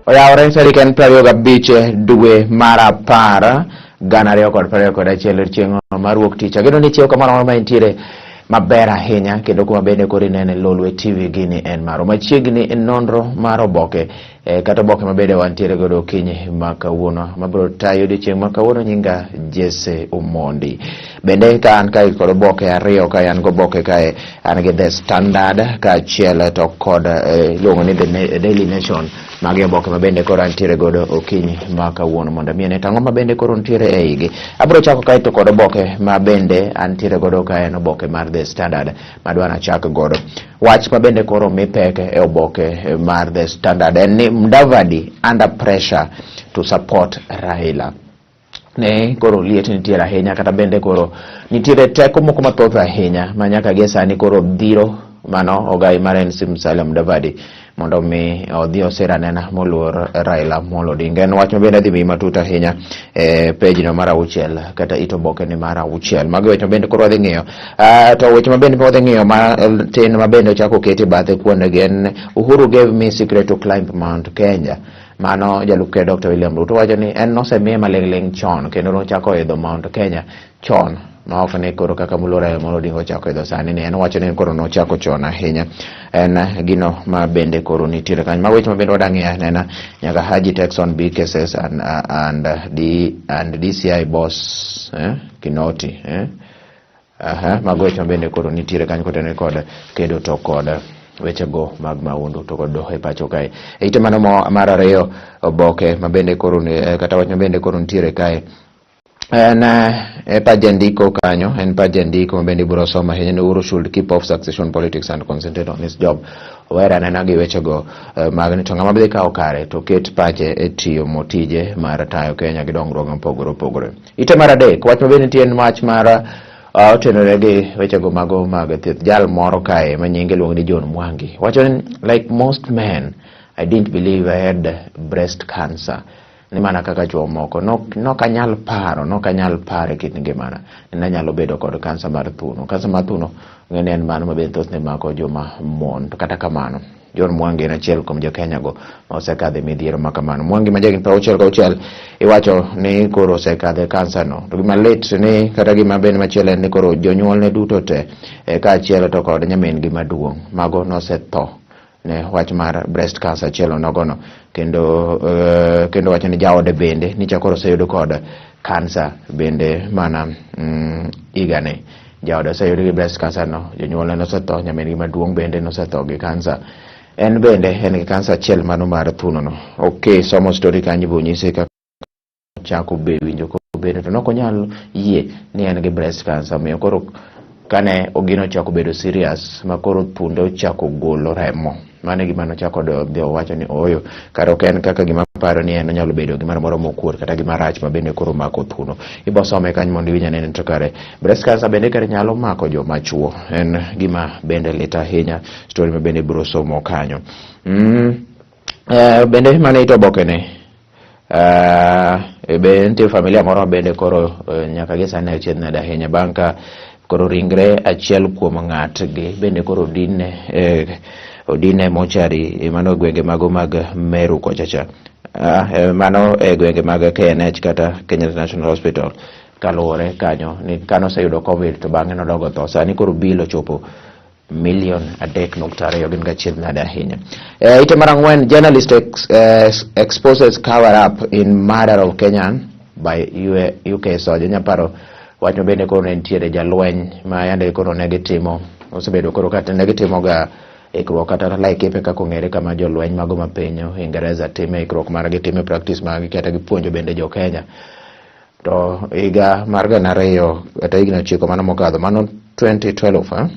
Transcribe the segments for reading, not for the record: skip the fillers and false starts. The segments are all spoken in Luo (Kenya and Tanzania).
Oyawore tarik en 25 dwe mar 10 2021, chieng' mar wuok tich. Ageno ni chiew kamoro amora ma intiere maber ahinya, kendo kuma bende koro inene Lolwe TV gini en maro machiegni nonro mar oboke kata oboke mabende wantiere godo okinyi ma kawuono mabiro tayo odiochieng' ma kawuono. Nyinga Jesse Omondi. Bende ka an kae kod oboke ariyo kae, an goboke kae, an gi The Standard kaachiel to kod iluongo ni The Daily Nation. Magi oboke mabende koro antiere godo okinyi ma kawuono mondo mi ane to ang'o mabende koro nitiere e igi. Abiro chako kae to kod oboke mabende antiere godo kae, en oboke mar The Standard madwa nachak godo. Wach mabende koro mi pek e oboke mar The Standard en ni Mudavadi under pressure to support Raila. Ne koro liet nitiere ahinya, kata bende koro nitiere teko moko mathoth ahinya ma nyaka gie sani koro dhiro mano ogai mar NC Musalia Mudavadi mondo mi odhi osir anena moluor Raila Amolo Odinga. En wach mabende dhi miyi matut ahinya e pejno mar 6 kata it oboke ni mar 6. Mago weche mabende koro wadhi ng'iyo. To weche mabende wadhi ng'iyo matin mabende ochako oketi e bathe kuondegi en "Uhuru gave me secret to climb Mount Kenya". Mano jalup ker Dr. William Ruto wacho ni en nosemiye maling'ling' chon kendo nochako idho Mount Kenya chon ma ok ni koro kaka moluor Raila Amolo Odinga ochako idho sani ni en wacho ni koro nochako chon ahinya. En gino ma bende koro nitiere kanyo. Mago weche ma bende wadwa ng'iyo anena nyaka Haji takes on big cases and DCI boss Kinoti. Aha, mago weche ma bende koro nitiere kanyo kotenore kod kedo to kod wechego mag mahundu to kod doho e pacho kae. E ite mano mar ariyo, oboke ma bende koro kata wach ma bende koro nitiere kae en e pach jandiko kanyo, en pach jandiko ma bende ibiro somo ahinya ni Uhuru should keep off succession politics and concentrate on his job. Owere anena gi wechego mag ni to ng'ama dhi kawo kare to ket pache e tiyo motije mar tayo Kenya gi dongruok mopogore opogore. Ite mar adek, wach ma bende nitie en wach mar otenore gi wechego mago mag thieth. Jal moro kae ma nyinge iluongo ni John Mwangi wacho ni, "Like most men, I didn't believe I had breast cancer." Ni mana kaka chuo moko nok anyal paro, nok anyal paro e kit ngimana ni nanyalo bedo kod kansa mar thuno. Kansa mar thuno ng'eni en mano ma bende thothne mako joma mon. To kata kamano, John Mwangi en achiel kuom jo Kenya go ma osekadho e midhiero ma kamano. Mwangi ma jahigni 66 iwacho ni koro osekadho e kansa no. To gima lit ni kata gima bende machielo en ni koro jonyuolne duto te kaachiel to kod nyamin gi maduong' mago nosetho ne wach mar breast cancer achiel onogono, kendo wacho ni jaode bende nicha koro oseyud kod kansa bende mana higani. Jaode oseyud gi breast cancer no, jonyuolne nosetho, nyamin gi maduong' bende nosetho gi kansa, en bende en gi kansa achiel mano mar thuno no. Ok somo story kanyo bo nyise kaka chako be winjo kobedo to nok onyal yie ni en gi breast cancer. Omiyo koro kane gino ochako bedo serious ma koro thunde ochako golo remo, mano e gima nochako dhi owacho ni ooyo, kare ok en kaka gima paro ni en onyalo bedo gimoro moro mokuot kata gima rach ma bende koro mako thuno. Ibo some kanyo mondo iwinj anene to kare breast cancer bende kare nyalo mako joma chuo. En gima bende lit ahinya, story ma bende ibiro somo kanyo. Bende mane ito oboke ne be nitie familia moro bende koro nyaka gi sani achiedh nade ahinya bang' ka koro ringre achiel kuom ng'atgi bende koro odine mochari mano e gwenge mago mag Meru kocha cha, mano e gwenge mag KNH kata Kenyatta National Hospital, kaluwore kanyo ni kano oseyudo COVID to bang'e nodogo tho. Sani koro bill ochopo milion 3.2, gin gachiedh nade ahinya. Ite mar ang'wen, journalist exposes cover up in murder of Kenyan by UK soldier. Nyaparo wach ma bende koro ne nitiere jalweny ma yande koro ne gitimo, osebedo koro kata ne gitimoga ikruok kata Laikipia kaka ong'ere, kama jolweny mago ma piny Uingereza time ikruok margi, time practice margi, kata gipuonjo bende jo Kenya. To higa mar 2000 kata higni 9 mano mokadho, mano 2012, eh?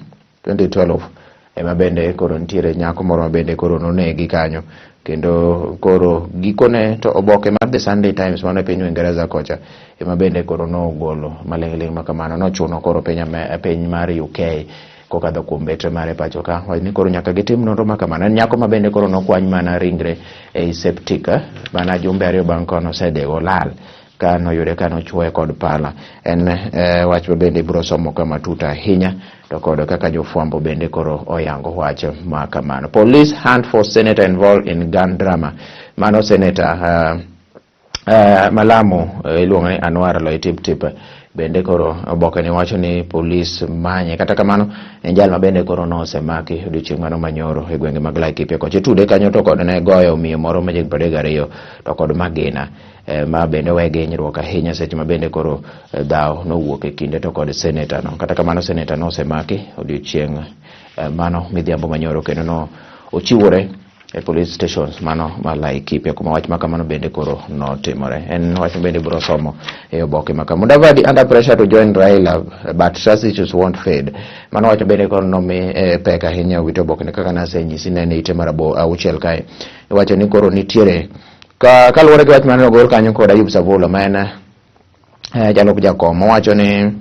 2012 ema bende koro nitiere nyako moro ma bende koro nonegi kanyo, kendo koro gikone to oboke mar The Sunday Times mano e piny Uingereza kocha ema bende koro nogolo maling'ling' ma kamano nochuno koro piny mar UK kokadho kuom betre mare pacho ka wach ni koro nyaka gitim nonro ma kamano. En nyako ma bende koro nokwany mana ringre ei septic mana jumbe 2 bang' ka nosedhi olal, ka noyude ka nochuoye kod pala. En wach ma bende ibiro somo ka matut ahinya to kod kaka jofwambo bende koro oyango wach ma kamano. Police hunt for senator involved in gun drama. Mano seneta Malamo iluongo ni Anwar Loitiptip bende koro oboke ni wacho ni polis manye. Kata kamano en jal ma bende koro nosemaki odiochieng' mano manyoro e gwenge mag Laikipia kocha. Itude kanyo to kod ne goyo miyo moro ma jahigni 32 to kod magina ma bende owe gi hinyruok ahinya seche ma bende koro dhaw nowuok e kinde to kod seneta no. Kata kamano seneta nosemaki odiochieng' mano midhiambo manyoro kendo no ochiwore e police stations mano ma Laikipia kuma wach ma kamano bende koro notimore. En wach ma bende biro somo e oboke ma kama. Mudavadi under pressure to join Raila but trust issues won't fade. Mano wach bende koro nomi pek ahinya e wit oboke ne kaka nasenyisi nene ite mar auchiel kae. Iwacho ni koro nitiere ka kaluwore gi wach mane ogol kanyo kod Ayub Savula ma en jalup jakom owacho ni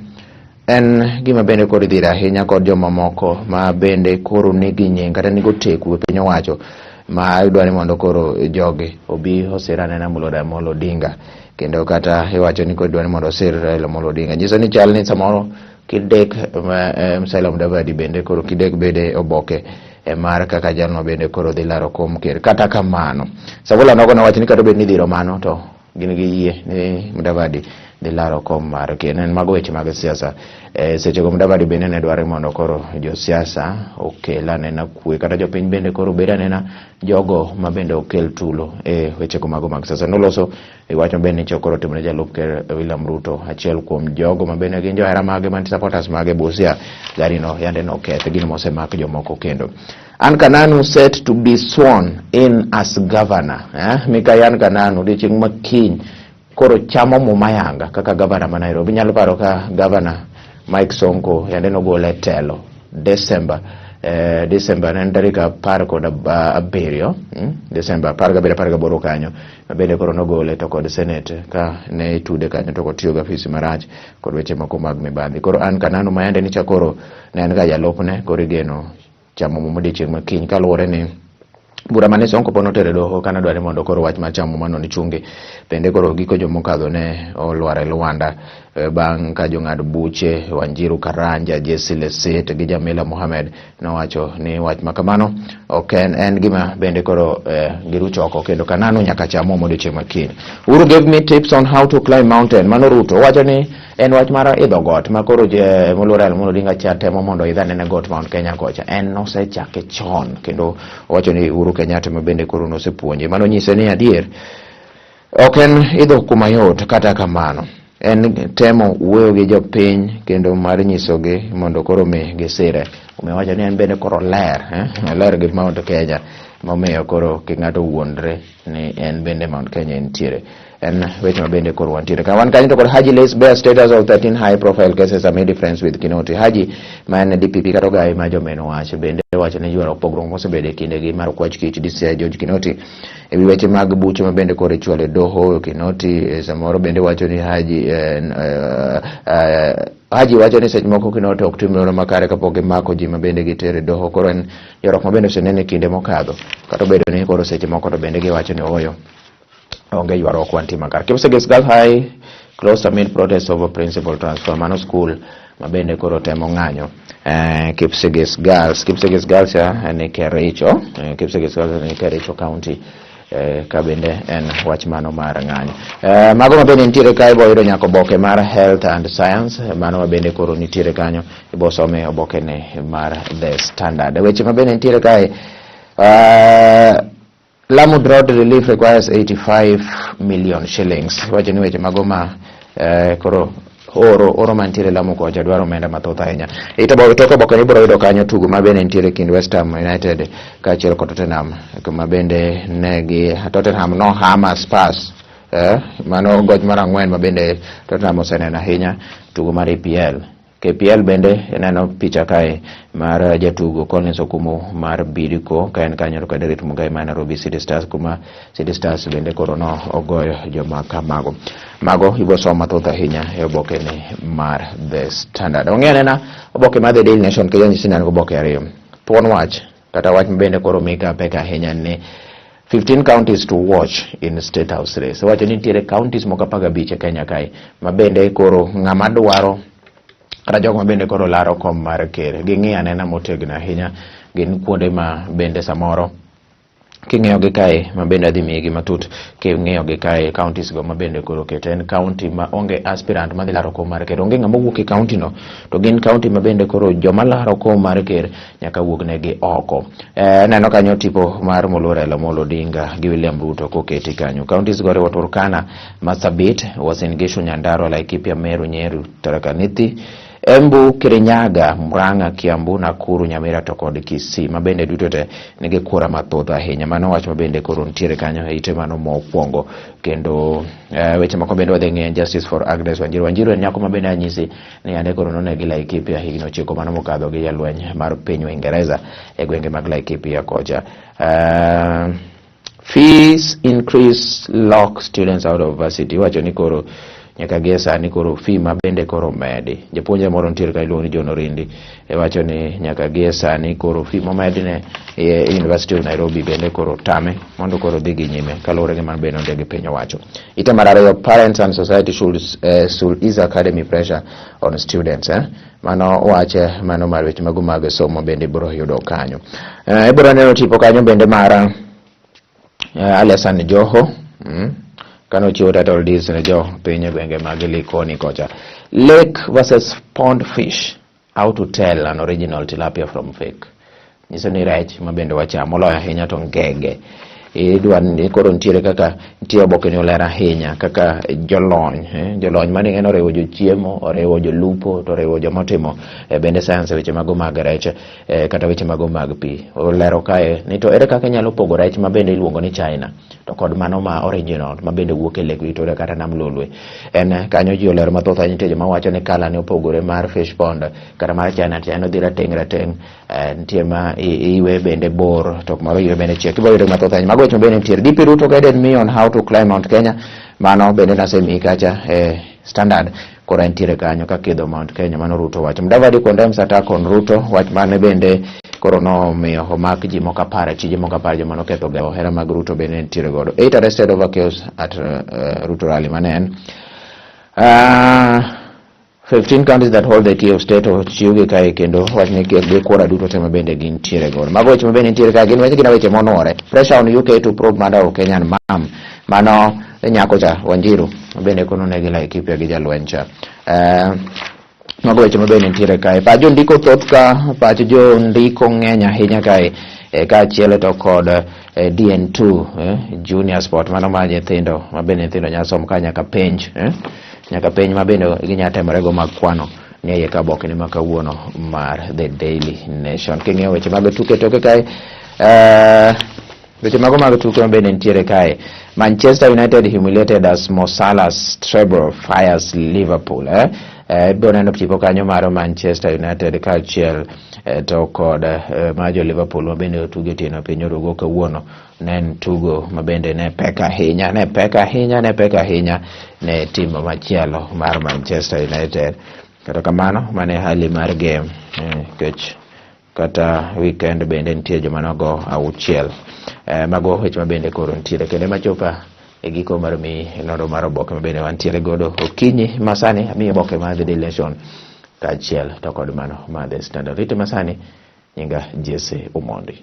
en gima bende koro idhiro ahinya kod jomamoko ma bende koro nigi nying kata nigi oteku e piny owacho ma idwa ni mondo koro jogi obi osir anena Molo Amolo Odinga kendo kata iwacho ni koro idwa ni mondo osir Raila Amolo Odinga nyiso ni chal ni samoro kidek Musalia Mudavadi bende koro kidek bede oboke mar kaka jalno bende koro dhi laro kom ker. Kata kamano Savula nogo nowacho ni kata obed ni idhiro mano to gin gi yie ni Mudavadi dhi laro kom mar ker. En mago weche mag siasa. Sechego Mudavadi bende ne dwaro mondo koro josiasa okel anena kwe kata jopiny bende koro obed anena jogo ma bende okel tulo e wechego mago mag siasa. Noloso e wach mabende nyicha koro otimone jalup ker William Ruto, achiel kuom jogo ma bende gin johera mage man supporters mage Busia, gari no yande noketh gino mosemak jomoko kendo. Anne Kananu set to be sworn in as governor. Mikai Anne Kananu odiochieng' ma kiny koro chamo muma yanga kaka governor ma Nairobi. Inyalo paro ka governor Mike Sonko yande nogole e telo December December ne en tarik 17, December 17 18 kanyo ma bende koro nogole to kod Senate ka ne itude kanyo to kotiyo gi afisi marach kod weche moko mag mibadhi. Koro Anne Kananu ma yande nicha koro ne en ga jalupne koro igeno chamo muma odiochieng' ma kiny kaluwore ni bura mane Sonko pod notero e doho kane dwaro ni mondo koro wach mar chamo mumano nichungi. Bende koro giko juma mokadho ne olwar e lwanda bang' ka jong'ad buche Wanjiru Karanja, Jesse Lesit gi Jamila Mohamed nowacho ni wach ma kamano ok en gima bende koro girucho oko kendo Kananu nyaka cham muma odiochieng' ma kiny. Uhuru gave me tips on how to climb mountain. Mano Ruto owacho ni en wach mar idho got ma koro moluor Raila Amolo Odinga cha temo mondo oidh anene got Mount Kenya kocha. En nosechake chon kendo owacho ni Uhuru Kenyatta ma bende koro nosepuonje. Mano nyise ni adier ok en idho kuma yot kata kamano en temo wuoyo gi jopiny kendo mar nyisogi mondo koro mi gisire. Omiyo owacho ni en bende koro ler, oler gi Mount Kenya momiyo koro kik ng'ato wuondre ni en bende Mount Kenya entiere. En weche ma bende koro wantiere ka wan kanyo to kod Haji lays bare status of 13 high profile cases amid difference with Kinoti. Haji ma en DPP kata ogayi ma jomen wach bende wacho ni ywaruok pogruok mosebedo e kindegi mar okwach kich DCI George Kinoti e wi weche mag buche ma bende koro ichwalo e doho. Kinoti samoro bende wacho ni Haji Haji wacho ni seche moko Kinoti ok tim nonro makare kapok gimako ji ma bende gitero e doho. Koro en ywaruok ma bende osenene e kinde mokadho kata obedo ni koro seche moko to bende giwacho ni ooyo onge ywaruok wantie makare. Kipsigis Girls High closed amid protest over principal transfer. Mano school ma bende koro temo ng'anyo. Kipsigis Girls, Kipsigis Girls ya ni Kericho, Kipsigis Girls ni Kericho County. Ka bende en wach mano mar ng'anyo. Mago ma bende nitiere kae ibo yudo nyaka oboke mar Health and Science, mano ma bende koro nitiere kanyo ibo some oboke ne mar The Standard. Weche ma bende nitiere kae Lamu drought relief requires 85 million shillings. Wacho ni weche mago ma koro oro mantiere Lamu kocha dwaro omenda mathoth ahinya. Ito tok oboke ni ibiro yudo kanyo tugo ma bende nitiere kind West Ham United kaachiel kod Tottenham ma bende ne gi Tottenham no hama Spurs. Mano goch mar 4 ma bende Tottenham oseneno ahinya tugo mar EPL. KPL bende ineno picha kae mar jatugo Collins Okumu mar Bidco ka en kanyo kod Eric Mugai mar Nairobi City Stars kuma City Stars bende koro no ogoyo joma kamago. Mago ibo somo mathoth ahinya e oboke ni mar The Standard. Ong'e anena oboke mar The Daily Nation kendo nyisi ni an gi oboke ariyo. Thuon wach kata wach mabende koro mika pek ahinya ni 15 counties to watch in State House race. Wacho ni nitiere counties moko 15 e Kenya kae ma bende koro ng'ama dwaro kata jogo ma bende koro laro kom mar ker ging'i anena motegno ahinya gin kuonde ma bende samoro King'iyo gi kae ma bende adhi miyi gi matut, king'iyo gi kae counties go ma bende koro oket en county ma onge aspirant madhi laro kom mar ker, onge ng'ama wuok e county no, to gin county ma bende koro joma laro kom mar ker nyaka wuog negi oko. Aneno kanyo tipo mar moluor Raila Amolo Odinga gi William Ruto koketi kanyo. Counties go oriwo Turkana, Marsabit, Uasin Gishu, Nyandarua, Laikipia, Meru, Nyeri, Tharaka Nithi, Embu, Kirinyaga, Murang'a, Kiambu, Nakuru, Nyamira to kod Kisii ma bende duto te nigi kura mathoth ahinya. Mano wach ma bende koro nitiere kanyo e ite mano mokwongo. Kendo weche moko bende wadhi ng'iyo Justice for Agnes Wanjiru. Wanjiru en nyako ma bende anyisi ni yande koro nonegi Laikipia higni 9 mano mokadho gi jalweny mar piny Uingereza e gwenge mag Laikipia kocha. Fees increase lock students out of varsity. Iwacho ni koro nyaka gie sani koro fee ma bende koro omedi. Japuonj moro nitiere ka iluongo ni John Orindi. Iwacho ni nyaka gie sani koro fee momedi ne e University of Nairobi bende koro tame mondo koro dhi gi nyime kaluwore gi mano bende ondik gi piny owacho. Ite mar ariyo, parents and society should ease academy pressure on students. Mano wach mano mar weche mago mag somo bende ibiro yudo kanyo. Ibiro neno tipo kanyo bende mar Ali Hassan Joho kane ochiwo title deeds ne jo piny e gwenge mag Likoni kocha. Lake versus pond fish, how to tell an original tilapia from fake. Nyiso ni rech ma bende wachamo moloyo ahinya to ngege. Idwa ni koro nitiere kaka nitie oboke ni oler ahinya kaka jolony jolony mani en oriwo jochiemo, oriwo jolupo, to oriwo joma otimo bende science e weche mago mag rech kata weche mago mag pi. Olero kae ni to ere kaka inyalo pogo rech ma bende iluongo ni China to kod mano ma original ma bende wuok e Lake Victoria kata Nam Lolwe. En kanyo ji olero mathoth ahinya, nitie joma wacho ni kala ne opogore mar fish pond kata mar China to en odhi rateng' rateng', nitie ma iwe bende bor to moro iwe bende chiek. Ibiro yudo mathoth ahinya. Mago weche ma bende nitiere. DP Ruto guided me on how to climb Mount Kenya. Mano bende nasemiyi kacha e Standard. Koro entiere kanyo kakidho Mount Kenya, mano Ruto wacho. Mudavadi condemns attack on Ruto, wach mane bende koro nomiyo omak ji moko 10, achije moko 10 joma noketho hera mag Ruto bende nitiere godo. 8 arrested over chaos at Ruto rally mane en. 15 counties that hold the key of state ochiwgi kae kendo wach ni gi kura duto te ma bende gintiere godo. Mago weche ma bende nitiere kae gin weche gin weche monuore. Pressure on UK to probe murder of Kenyan mum. Mano nyako cha Wanjiru ma bende kono negi Laikipia gi jalweny cha. Mago weche ma bende nitiere kae. Pach jondiko thoth ka, pach jondiko ng'eny ahinya kae kaachiel to kod DN2 Junior Sport mano mar nyithindo ma bende nyithindo nyalo somo ka nyaka penj nyaka penj ma bende ginyalo temore go mag kwano ni iye ka oboke ni ma kawuono mar The Daily Nation. King'iyo weche mag tuke toke kae weche mago mag tuke ma bende nitiere kae Manchester United humiliated as Mo Salah's treble fires Liverpool. Ibiro neno tipo kanyo mar Manchester United kaachiel to kod mar jo Liverpool ma bende otugo otieno piny orugo kawuono. Ne en tugo ma bende ne pek ahinya, ne pek ahinya, ne pek ahinya ne tim machielo mar Manchester United. Kata kamano, mano e hali mar game nikech kata weekend bende nitie joma nogo 6. Mago weche ma bende koro nitiere kendo machopa e giko mar mi nonro mar oboke ma bende wantiere godo okinyi masani. Amiyo oboke mar The Daily Nation kaachiel to kod mano mar The Standard. Rite masani nyinga Jesse Omondi.